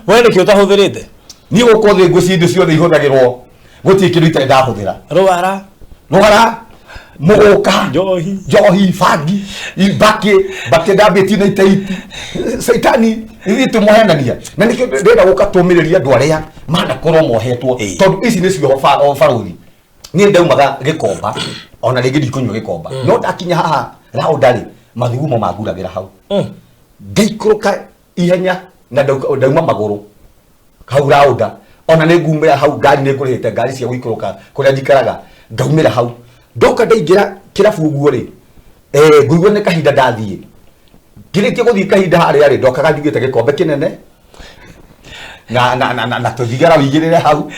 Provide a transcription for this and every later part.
We nĩkĩ ũtahũthĩrĩte? Niĩ gũkũ thĩ ngwĩciria indo ciothe ihũthagĩrwo, gũtirĩ kĩndũ itarĩ ndahũthĩra. Rwara. Rũgara, mũgũka, Njohi. Njohi, bangi, mbakĩ, mbakĩ ndambĩtie na itaiti. Caitani ithuĩ tũmũhenania, na nĩkĩo ndĩrenda gũka tũmĩrĩrie andũ arĩa manakorwo mohetwo, tondũ ici nĩcio o barũthi. Niĩ ndaumaga Gĩkomba, ona rĩngĩ ndikũnyua Gĩkomba, no ndakinya haha raunda rĩ, mathugumo manguragĩra hau. Ngaikũrũka ihenya na ndauma magũrũ hau raunda, ona nĩ ngumĩra hau ngari, nĩ ngũrĩhĩte ngari cia gũikũrũka kũrĩa njikaraga. Ngaumĩra hau, ndoka ndaingĩra kĩrabu ũguo rĩ, ngũigua nĩ kahinda ndathiĩ. Ngĩrĩkia gũthiĩ kahinda harĩa rĩ, ndokaga njugĩte gĩkombe kĩnene na tũthigara wĩigĩrĩre hau.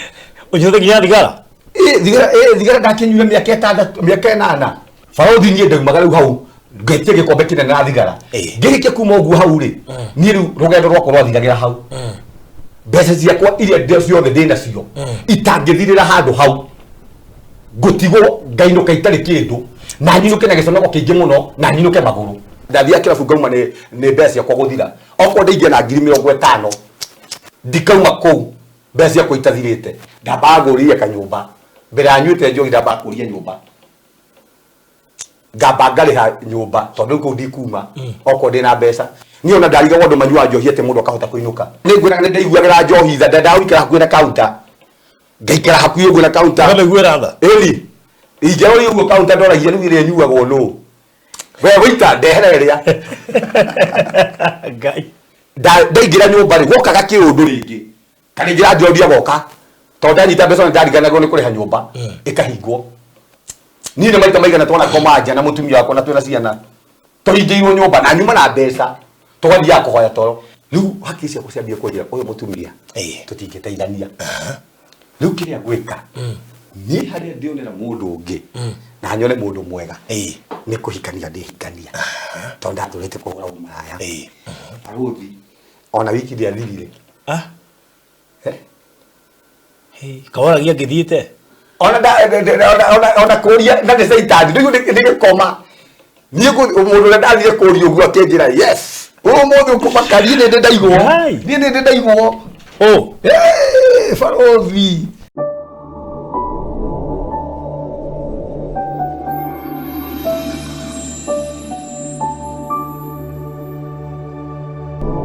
Ũnyuĩte nginya thigara? Ĩ, thigara, ĩ, thigara ndakĩnyuire mĩaka 6, mĩaka 8, barũthi. Niĩ ndaumaga rĩu hau ngetie gĩkombe kĩnene na thigara. Ngĩrĩkia kuma ũguo hau rĩ, niĩ rĩu rũgendo rwakwa rwathiragĩra hau. Mbeca ciakwa iria ciothe ndĩ nacio itangĩthirĩra handũ hau, ngũtigwo ngainũka itarĩ kĩndũ, na nyinũke na gĩconoko kĩingĩ mũno, na nyinũke magũrũ. Ndathiaga kĩrabu ngauma nĩ mbeca ciakwa gũthira. Okorwo ndaingĩra na 50,000, ndikauma kũu mbeca ciakwa itathirĩte. Ndambaga ngũrĩire kanyũmba mbere ya nyuĩte njohi, ndambaga kũria nyũmba, ngamba ngarĩha nyũmba, tondũ rĩu kũu ndikuma okorwo ndĩna mbeca. Niĩ ona ndarigagwo andũ manyuaga njohi atĩ mũndũ akahota kũinũka. Nĩ ngwĩraga nĩ ndaiguagĩra njohi tha, ndendaga gũikara hakuhĩ na counter, ngaikara hakuhĩ ũguo na counter. Ũkamĩiguĩra tha? Ĩni, ingĩroria ũguo counter, ndoragia rĩu ĩrĩa ĩnyuagwo nũ? We wĩita ndehere ĩrĩa. Ngai. Ndaingĩra nyũmba rĩ, gwokaga kĩũndũ rĩngĩ, karĩngĩ ranjoria goka, tondũ ndanyita mbeca nĩ ndariganagwo nĩ kũrĩha nyũmba, ĩkahingwo. Niĩ nĩ maita maigana twona koma nja na mũtumia wakwa na twĩna ciana, tũhingĩirwo nyũmba na nyuma na mbeca, tũgathiaga kũhoya toro. Rĩu hakiri ciakwa ciambia kũnjĩra ũyũ mũtumia tũtingĩteithania. Rĩu kĩrĩa ngwĩka niĩ, harĩa ndĩonera mũndũ ũngĩ na nyone mũndũ mwega, nĩ kũhikania ndĩhikania, tondũ ndatũrĩte kũhũra ũmaraya. Barũthi, ona wiki ndĩathirire. Ah. Eh? Hey, kaworagia ngĩthiĩte. Ona ona kũria na nĩ caitani rĩu nĩ gĩkoma. Niĩ mũndũ ũrĩa ndathire kũria ũguo akĩnjĩra, "Yes, ũmũthĩ ũkũmaka." Niĩ nĩ ndĩ ndaigwo. Ngai. Niĩ nĩ ndĩ ndaigwo. Oh. Eh, barũthi.